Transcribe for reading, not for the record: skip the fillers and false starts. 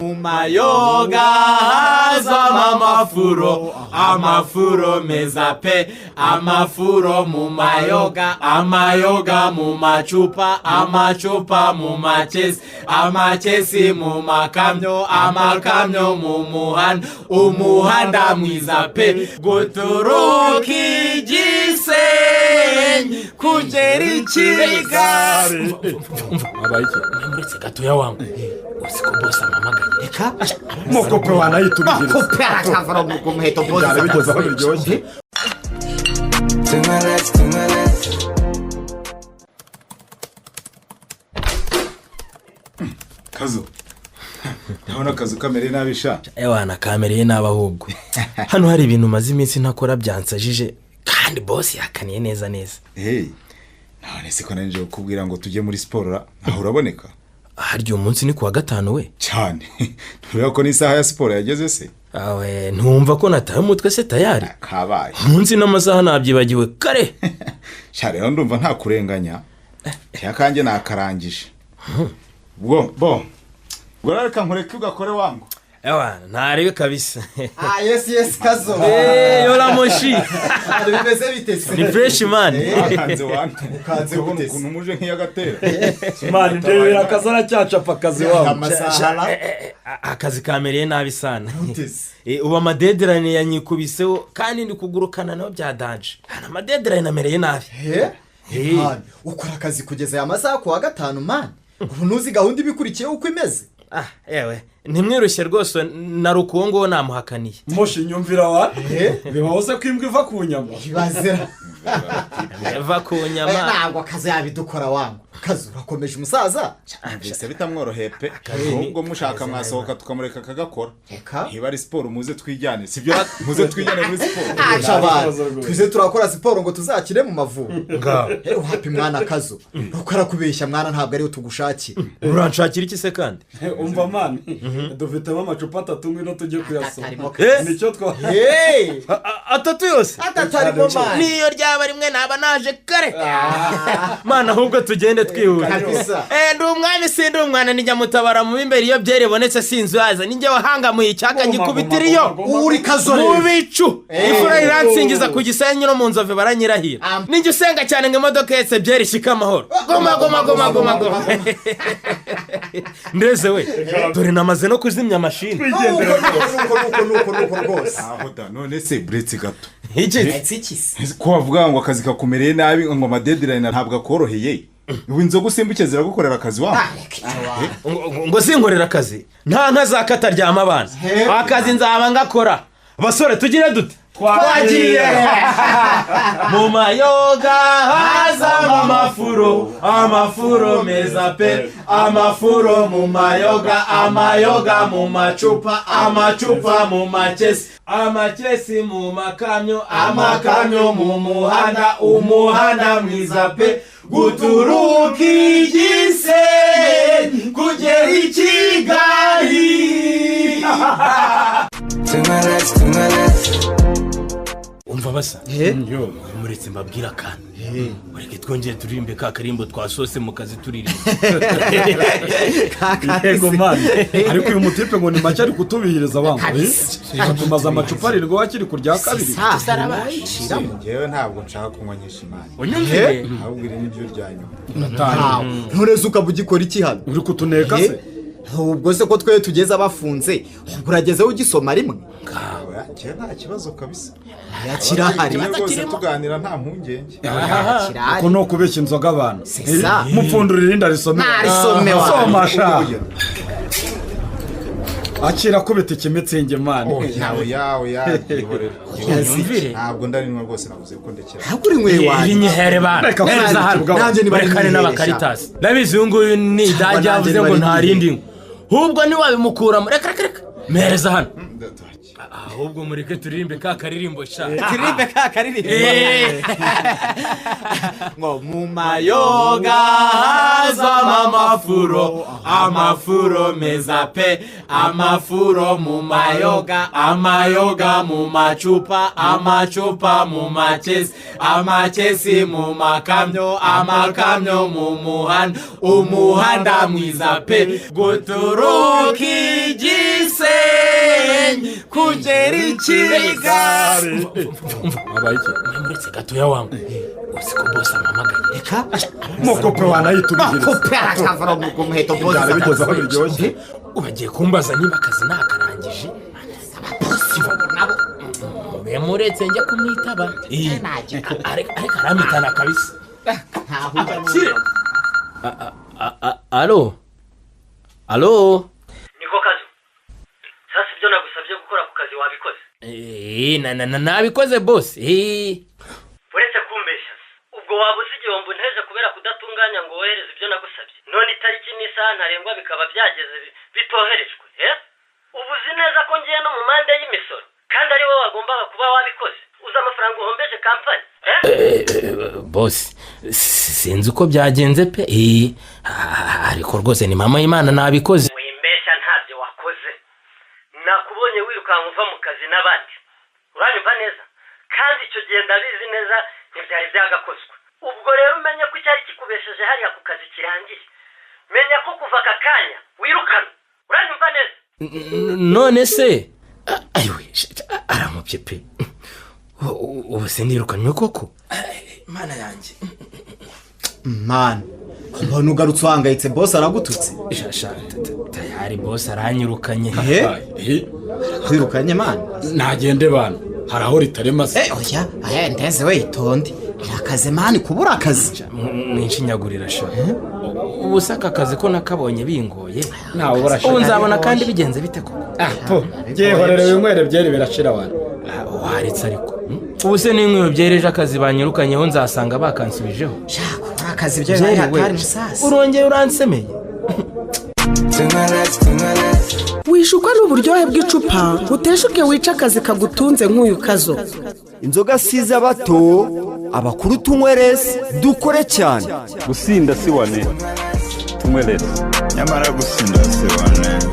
Mu mayoga hazamo amafuro, amafuro meza pe. Amafuro mu mayoga, amayoga mu macupa, amacupa mu makesi, amakesi mu makamyo, amakamyo mu muhanda, umuhanda mwiza pe. Guturuka Igisenyi kugera i Kigali. Habaye iki? Muretse gatoya wangu, uzi ko bose ampamagaye? Reka. Mokope wanayitubwiriza. Makope arakavura mu muheto bose. Byari bigeze aho biryoshye. To my left, to my left. Kazu, ndabona akazu kamereye nabi sha. Ewana, kamereye nabi. Ahubwo hano hari ibintu maze iminsi ntakora byansajije, kandi boss yakaniye neza neza. Hey, none siko nari nje kukubwira ngo tujye muri siporo ra, aho uraboneka? Harya uyu munsi ni kuwa gatanu we? Cyane. Ntureba ko n'isaha ya siporo yageze se? Awe, ntumva ko nataye umutwe se tayari? Kabaye. Umunsi n'amasaha nabyibagiwe kare. Sha, rero ndumva nta kurenganya kanjye nakarangije. Ubwo bo, ubwo rero reka nkureke ugakore wangu. Ewana, ntarebe kabisa. Ah, yes, Kazo. Eee, yora moshi. Bimeze bite se? Ni fresh man. Wakanze wantu. Ukanze Urabona gute se? ukuntu muje nk'iy'agatera. Mani, ndebera akazi, aracyacapa akazi wabo. Amasaha. Akazi kamereye nabi sana. Gute se? Ubu ama deadline yanyikubiseho kandi ndi kugurukana nayo bya danger. Hano ama deadline amereye nabi. He? Man, ukora akazi kugeza aya masaha ku wa gatanu man, ubu ntuzi gahunda ibikurikiyeho uko imeze? Ah, yewe, ntimwirushye rwose, na ruku uwo nguwo namuhakaniye. Moshi, nyumvira wa, bibaho se ko imbwa iva ku nyama? Ibazira. Va ku nyama. Ntabwo akazi yabidukora wangu. Kazi, urakomeje umusaza. Mbese bitamworoheye pe. Ahubwo mushaka mwasohoka tukamureka akagakora. Reka. Niba ari siporo, muze twijyane, sibyo? Muze twijyane muri siporo. Aca abantu twize turakora siporo ngo tuzakire mu Mavubi. Wapi mwana, Kazo nuko arakubeshya mwana, ntabwo ariyo tugushakira. Uranshakira iki se kandi? Umva man, dufitemo amacupa atatu, ngwino tujye kuyasoma. Atarimo. Nicyo twa Hey! Atatu yose? Atatu arimo man. Niyo ryaba rimwe naba naje kare mana, ahubwo tugende twihuta. Kabisa. Ndi umwami sindi umwana, nijya mutabara mu b'imbere. Iyo byeri ibonetse sinzi uyaza, nijya wahangamuye icyaka ngikubitira iyo Uri Kazo mu rero. bicu, imfura iransingiza ku Gisenyi no mu Nzove baranyirahira. Nijya usenga cyane ngo imodoka ihetse byeri ishike amahoro. Goma goma goma goma goma, ndeze we, dore namaze no kuzimya mashini. Nuko nuko nuko nuko nuko rwose. Aho da, none se buretse gato. Iki? Etse iki se? Ko wavuga ngo akazi kakumereye nabi, ngo ama deadline ntabwo akoroheye, ubu inzoga usimbuke ziragukorera akazi wawe? Ngo sinkorera akazi? Nta nka za kataryama abana, akazi nzaba ngakora. Basore, tugire dute? Twagiye. Mu mayoga hazamo amafuro, amafuro meza pe. Amafuro mu mayoga, amayoga mu macupa, amacupa mu makesi, amakesi mu makamyo, amakamyo mu muhanda, umuhanda mwiza pe. Guturuka Igisenyi kugera i Kigali. To my left, to my left. Umva basa, muretse mbabwire akantu. Mureke twongere turirimbe ka karimbo twasose mu kazi turirimba. Yego man, ariko uyu mutipe ngo ni make ari kutubihiriza wangu. Tumaze amacupa arindwi wakiri ku rya kabiri. Ngewe ntabwo nshaka kunywa nyinshi imana. Unyumvire. Ahubwo iri ni ryo rya nyuma. Ntureze ukaba ugikora iki hano? Uri kutuneka se? Ubwo se ko twe tugeze abafunze, ubwo uragezeho ugisoma rimwe? Oya, njyewe nta kibazo kabisa. Kirahari. Turi rwose tuganira nta mpungenge. Kirahari. Uko ni ukubeshya inzoga abantu. C'est ça. Mupfundurira irindi arisome. Narisome wa. Soma sha, akira, kubita ikimitsingi man. Oya oya oya, yihorere. Unyumvire. Ntabwo ndarinywa rwose, navuze ko ndekera. Ntabwo uri nkwe wanjye. Rinyihere bana. Reka Neza kuvuga hano. ubwabo. Nanjye niba Rekane rinyihere. n'abakaritasi, ndabizi uyu nguyu ni idage. Nanjye Yavuze niba ngo nta rinyihere. rindi nywa, ahubwo ntiwabimukuramo. Reka reka reka, mpereza hano. Ahubwo mureke turirimbe ka karirimbo sha. Turirimbe ka karirimbo. Ngo mu Mayoga hazamo amafuro, amafuro meza pe. Amafuro mu mayoga, amayoga mu macupa, amacupa mu makesi, amakesi mu makamyo, amakamyo mu muhanda, umuhanda mwiza pe. Guturuka Byeri Kigali. Abaye iki? Muretse gatoya wangu, uzi ko bose ampamagaye? Reka. Mukope wanayitubihiriza. Kope arakavura mu muheto bose. Byari bigeze aho biryoshye. Ubagiye kumbaza niba akazi nakarangije. Nabo. Mube muretse njya kumwitaba. Ariko aramitana kabisa. Ntaho ujya. Abakire. Alo, alo. Niko kazi. Sasa ibyo nagusabye gukora ku kazi wabikoze? Nabikoze boss. Uretse kumbeshya se, ubwo waba uzi igihombo nteje kubera kudatunganya ngo wohereze ibyo nagusabye, none itariki n'isaha ntarengwa bikaba byageze bitoherejwe, eh? Ubu uzi neza ko ngiye no mu mande y'imisoro kandi ari wowe wagombaga kuba wabikoze. Uzi amafaranga uhombeje kampani, eh? Boss, sinzi uko byagenze pe. Ariko rwose ni mama y'Imana, nabikoze. Wimbeshya, ntabyo wakoze. Nakubonye wirukanka uva mu kazi n'abandi, uranyumva neza? Kandi icyo gihe ndabizi neza ntibyari byagakozwe. Ubwo rero umenye ko icyari kikubesheje hariya ku kazi kirangiye. Menya ko kuva aka kanya wirukana, uranyumva neza? None se ayiwe, aramubye pe. Ubu se nirukanywe koko? Mana yanjye! Mani, mbona ugarutse uhangayitse, boss aragututse? Sha, tayari boss aranyirukanye. He? Kwirukanye, mani? Nagende bana, hari aho ritarema se? Eh, oya aya ndeze we, itonde, irakaze mani kubura akazi. Mwinshinyagurira sha. Ubu se aka kazi ko nakabonye bingoye, Ntawe burashira. ubu nzabona kandi bigenze bite koko? Ah, po byihorere, winywere byeri birashira wana. Ah, waretse ariko, Ubu se n'inkwiyo byereje akazi banyirukanyeho nzasanga bakansubijeho? Sha, kubura akazi ibyo bibaye Byeri we, hatari musasa. Urongeye uransemeye. To my left, to my left. Wishukwa n'uburyohe bw'icupa, uteshuke wice akazi kagutunze nk'uyu kazo. Inzoga si abato, abakuru tunyweresi, dukore cyane. Gusinda si wane, tunywe less. Nyamara gusinda si wane.